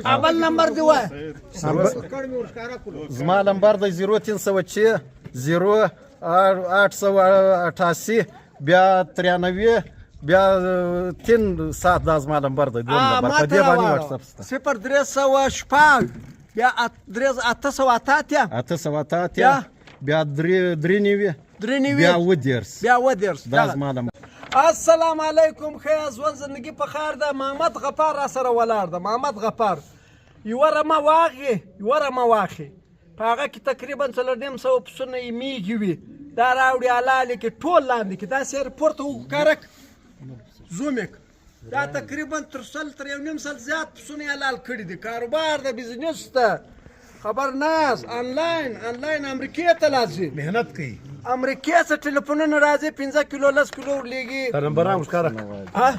اول نمبر دی وای. زما نمبر دی 0306 0 888 بیا 93 بیا 3 7. دا زما نمبر دی، دویم نمبر په دې باندې واتساپ شته. 0306 بیا 388. 888 بیا 3 93. 93. بیا 37. بیا 37. دا زما نمبر. السلام علیکم، ښه ژوند زندگی په خیر ده. محمد غفار را سره ولاړ ده. محمد غفار یوه رمه واغې، یوه رمه واخې، په هغه کې تقریبا 450 پسونه یې میږي وي. دا راوړي، حلالې کې ټول لاندې کې دا سیر پورته وکارک زوم یې کړ. دا تقریبا تر 100، تر 150 زیات پسونه یې حلال کړي دي. کاروبار ده، بزنس ده، خبر نه یاست. انلاین امریکې ته لاځي. مهنت کوي. امریکې څخه ټلیفونونه راځي، 5 کیلو، 10 کیلو ورلېږي. دا نمبر هم ښکاره. ها،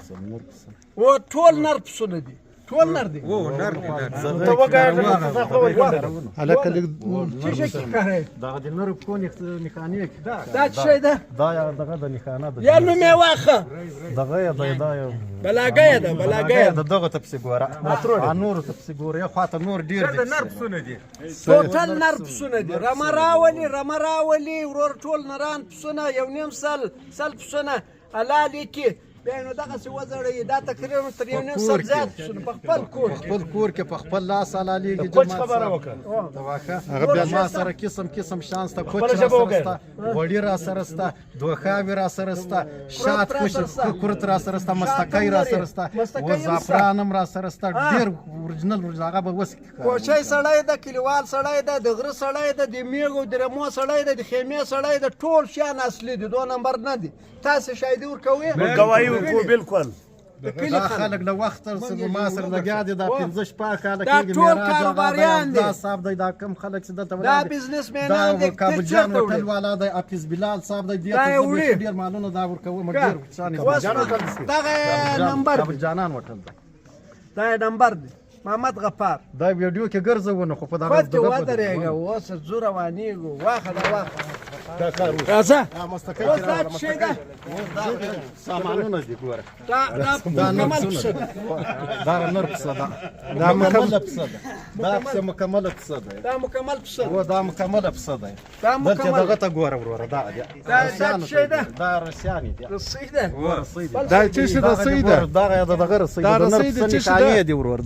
و ټول نر پسونه دي، ټول نر دي. و نر دي، نر. ته وګایې. هلکه لږ. څه شي کې کارې؟ دغه د نر پښو نښانې. دا څه شی ده؟ دا یا دغه د نښانه ده. یا نوم یې واخه. دغه یا دا یا. بلاګی ده، بلاګی ده. دغه ته پسې ګوره، نور ته پسې ګوره، یو خواته نور ډیر دي. نر پسونه دي. ټوټل نر پسونه دي. رمه راولي، رمه راولي ورور، ټول نران پسونه، 150، 100 پسونه حلالې کې، بیا نو دغسې وځړوي. دا تقریبا تر 150 زیات پسونه په خپل کور کې. خپل کور کې په خپل لاس حلالېږي. کوچ خبره وکړه. د واښه هغه بیا ما سره قسم قسم شان سته، کوچ خپله را ژبه سره وکړه. سته، غوړي را سره سته، دوښاوې را سره سته، شات را خوش سره سته. کورت را سره سته، مستکۍ را سره سته. مستکۍ و هم سته. زعفران هم را سره سته، ډېر اورجنل هغه به اوس. کوچی سړی ده، کلیوال سړی ده، د غره سړی ده، د میږو د رمو سړی ده، د خیمې سړی ده. ټول شیان اصلي دي، دوه نمبر نه دي. تاسې شاهدي ورکوئ؟ موږ گواهی ورکو، بالکل. د کلي دا خلک. خلک له وخته سره ما سره لګیا دي، دا 65 کاله دا کېږي. ټول معراج آغا دی، کاروباریان دي. عبدالله صاحب دی، دا کم خلک چې دلته دا ولاړ دي. بزنسمنان دا دي. کابل ته جان چېرته هوټل وړي؟ والا دی، حافظ بلال صاحب دی، دې دا ته یې زه وړي. بیخي ډېر مالونه دا ورکوم، ډېر شان. اوس دغه نمبر کابل دی. جانان هوټل دی. دا یې نمبر دی، محمد غفار. دا ویډیو کې ګرځوو نو خو په دغه پاتې دغه ودرېږه، اوس ځو، روانېږو. واخه دا، واخه. دا کار وشو. راځه. مستکۍ. اوس دا څه شی ده؟ سامانونه دي، ګوره. دا دا دا نر مکمل پسونه پسه ده. ده. دا نر پسه ده، دا مکمله پسه ده، دا پسه مکمله پسه ده. دا مکمل پسه ده. و دا مکمله پسه ده. دا دلته مکمل. دغه ته ګوره وروره، دا دی. دا څه شی ده؟ دا رسیانې دي. رسۍ ده. رسۍ دي. دا څه شي؟ رسۍ ده. دغه د دغه رسۍ دا ده، د نر رسۍ د پسه څه شي ده؟ نښانې دي ورور،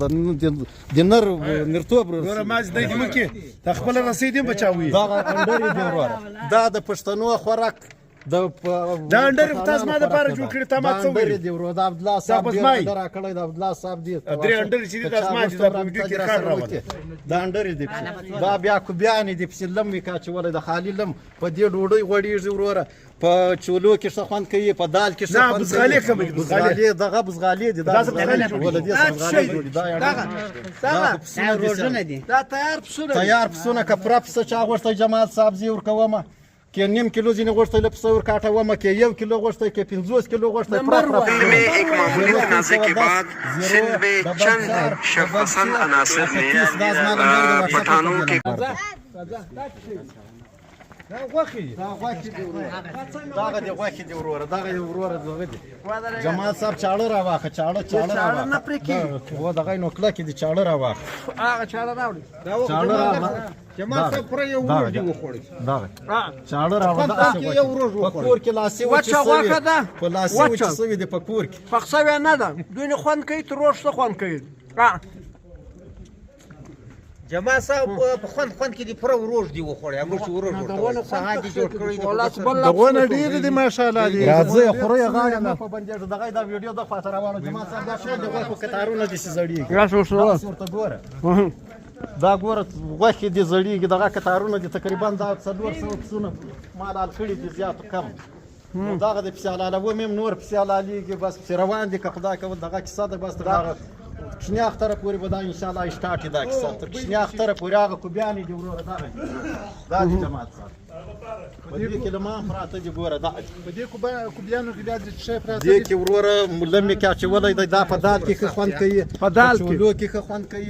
د نر نرتوب ګوره. رسۍ. ما چې دی دې وکي، دا خپله رسۍ دې بچاوي. دغه انډرې دي وروره، دا د پښتنو خوراک د دا انډرې خو تا زما دپاره جوړ کړي، تا ما څه دا انډرې ویلي؟ دي ورور، د عبدالله صاحب به ډېر زما وي. انډر راکړی، د عبدالله صاحب دی. درې انډرې چې دي، دا زما دي، دا په ویډیو کې ریکارډ راوله. دا انډرې دي پسې. دا بیا کوبیانې دي، پسې لم وي کاچولی، د خالي لم په دې ډوډۍ غوړېږي وروره، په چولو کې ښه خوند کوي، په دال کې ښه نه، خوند بزغالې کوي. کومې دي، بزغالې؟ بزغالې، دغه بزغالې دي. دا څه بزغالې جوړېږي؟ وله دې دا سره څه بزغالې شی دي؟ جوړېږي. دا دغه دا دغه خو پسونه دي روژنه دي. دا تیار پسونه دي. تیار پسونه. که پوره پسه چا غوښتی، جمال صاحب، زه یې ورکومه. که نیم کیلو ځینې غوښتی، له پسه ورکاټومه. که 1 کیلو غوښتی، که 50 کیلو غوښتی. نمبر وایه. سندھ میں ایک معمولی تنازع کے بعد سندھ میں چند شرپسند عناصر نے پٹھانوں کے راځه راځه، دا څه شی دي؟ دا غوښې دي. دا غوښې دي وروره، دغه د غوښې دي وروره، دغه یې وروره، دغه دي. ودرېږه. جمال صاحب، چاړه راواخه، چاړه، چاړه چاړه راواخه. نه پرې کېږي. و دغه نو کلکې دي، چاړه راواخه. هغه چاړه راوړي. چاړه راواخه. جمال صاحب، پوره یو ورور دی وخوړی. دغه چاړه راوړه. په کور کې یو ورور په وخوړ. کور کې لاسي وچې وچه غوښه سوې ده. په لاسي وچه. وچې سوې دي په کور کې. پخ سوی نه ده، دوی خوند کوي، تر روش څه خوند کوي. جمال صاحب، په خوند خوند کې دی پوره ورور دی وخوړی. موږ چې ورور ورته وایو، سهار دې جوړ کړی دی. دغونه ډېرې دي، ماشاءالله دي. راځئ، خورئ، غاړه نه په بندېږي. دغه دا ویډیو د خواته راواړه جمال صاحب، دا ټول د غوښو کتارونه دي چې زړېږي. راشه ورسره. داسې ورته ګوره، دا ګوره، غوښې دي زړېږي، دغه کتارونه دي. تقریبا دا 400 پسونه ما حلال کړي دي، زیات کم. نو دغه د پسې حلالوم هم، نور پسې حلالېږي، بس پسې روان دي. که خدای کول، دغه کیسه ده، بس تر هغه کوچني اختره پورې به دا انشاءالله سټارټ دا کیسه، تر کوچني اختره پورې. هغه کوبیانې دي وروره، دغه دي، دا دي جماعت صاحب. په دې کې لمان پراته دي ګوره دا په دې کوبیانو کې بیا د څه پراته دې کې وروره لمې کې اچولی دی. دا په دال کې ښه خوند کوي، په دال کې. چولو کې ښه خوند کوي،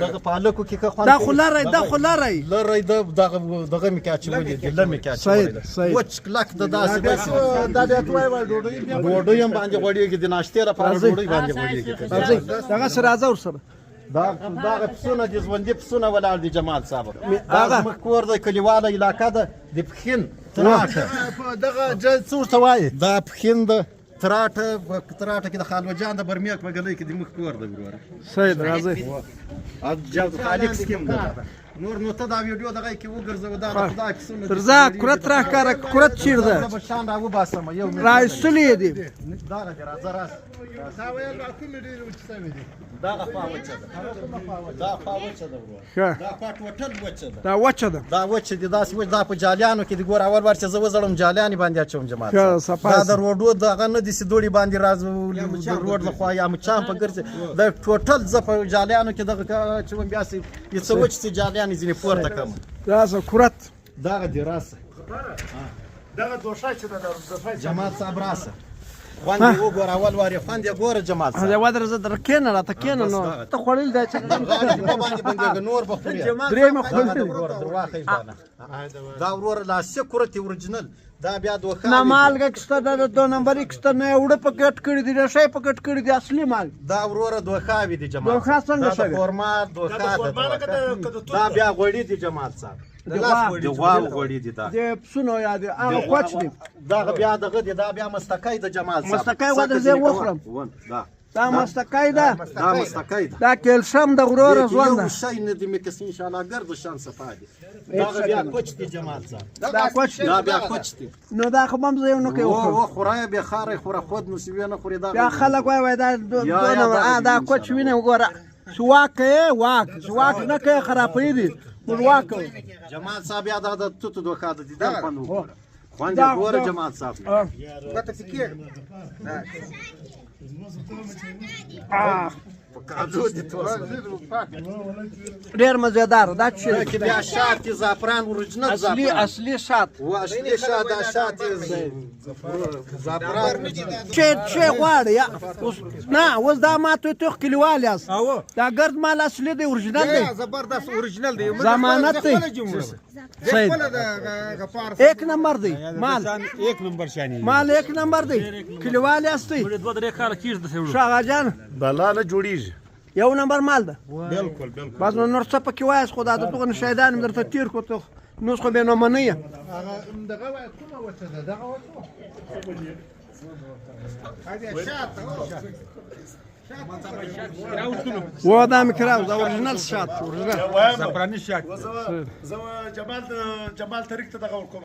دغه پالکو کې ښه خوند دا خو لری، دا خو لری. لری دغه دغه مې کې اچولی دی، لمې کې اچولی دی. وچ کلک د داسې بیا دا بیا ته وایي ډوډۍ بیا ډوډۍ هم باندې غوړېږي، د ناشتې لپاره ډوډۍ باندې غوړېږي. راځئ دغه سره راځه ورسره. دا دغه پسونه دي، ژوندي پسونه ولاړ دي جمال صاحب. دا زموږ کور دی، کلیواله علاقه ده، د پښین تراټه. دغه ځای څه ورته وایي؟ دا پښین ده تراټه، تراټه کې د خالوجان د برمیک په ګلۍ کې د موږ کور دی وروره. صحیح ده، راځئ. جلد خالق سکیم ده. نور نو ته دا ویډیو دغه کې وګرځوه، دا د خدای پسونه دي. ترځه کرت راښکاره، کرت چیرته ده؟ زه به شان راوباسم یو منټ. را ایستلي یې دي. دغه دی، راځه راځه. تا ویل کومې ډېرې وچې شوې دي؟ دغه خوا وچه ده، دا خوا وچه ده وروره. ښه. دا خوا ټوټل وچه ده. دا وچه ده. دا وچه دي، داسې وچ. دا په جالیانو کې دي ګوره، اول وار چې زه وزړم جالیانې باندې اچوم جمال ښه، صاحب. صفا دا سه. د روډو دغه نه دي چې دوړې باندې راځو د روډ له خوا یا مچان په ګرځي. دا ټوټل زه په جالیانو کې دغه اچوم، بیا سې یو څه وچ سي جالیانې ځینې پورته کړم. راځه کرت. دغه دي راسه دغه دوشه چې ده، دا جمال صاحب راسه، خوند یې وګوره، اول وار یې خوند یې ګوره جمال صاحب. دا ودره، زه در کېنه، راته کېنه. نو ته خوړل دی چې غاړې دې په باندې بندېږه، نور به خورې. درې مې دغه خوړلي. د وروره درواخی دانه. دا وروره لاسي کورتي اورجینل، دا بیا دوه نه مالګه کښته ده، د دوه نمبري کښته نه یې اوړه په ګډ کړي دي، ریښه یې په ګډ کړي دي، اصلي مال. دا وروره دوه خاوې دي جمال. دوه خا څنګه دا د شوې؟ خورما دوه خا خورما ده. ده که د توت دا ده؟ بیا غوړي دي جمال صاحب، د غوا د غواو غوړي دي. دا د پسونو یا د هغه کوچ دي. دغه بیا دغه دي، دا بیا مستکی د جمال صاحب. مستکی ودر زه وخورم. دا دا مستکی ده. دا مستکی ده. دا کیلشم د وروره ځوان ده. یو شی نه دي مکس، ان شاء الله ګرد شان صفا دي. دغه بیا کوچ دي جمال صاحب. دا کوچ دی. دا بیا کوچ دي. نو دا خو به هم زه یو نوکی و وخورم. و خورای بیا خاره خوره خود نو سیوی نه خوري دا. بیا خلک وایي، وایي دا یا دوه یا نمبر. دا دا دي کوچ وینې وګوره، چې واک کوې واک، چې واک نه کوې خرابوي دي. موږ واک کوو. جمال صاحب بیا دا د توتو دوه خاده دي، دا خوند وګوره، خوند دا یې ګوره جمال صاحب. ګوته پکې په کاجو دي توس. ډېر مزیدار دا چې دا کې بیا شات دي، زعفران اورجینل اصلي زعفران. اصلي شات. و اصلي شات، دا شات دي زعفران. چې غواړي یا اوس نه، اوس دا ماته ته کلیوال یاست، دا ګرد مال اصلي دی، اورجینل دی. زبردست اورجینل دی. ضمانت دی. صحیح. خپله د غفار ایک نمبر دی مال، یک نمبر شانی مال ایک نمبر دی. کلیوال یاستئ. دوه درې کاله کېږي داسې وړو. ښه آغا جان، بلا نه جوړیږي. یو نمبر مال ده. بالکل بالکل. بس نو نور څه پکې وایاست؟ خو دا د دغه شهیدان مې درته تېر کړو، ته نو اوس خو بې نومه یې. هغه دغه وایي کومه وچه ده؟ دغه وچه. و دا مې کراو، دا اورجینل شات، اورجینل. زعفراني شات. زه جمال جمال طریق ته دغه ورکوم.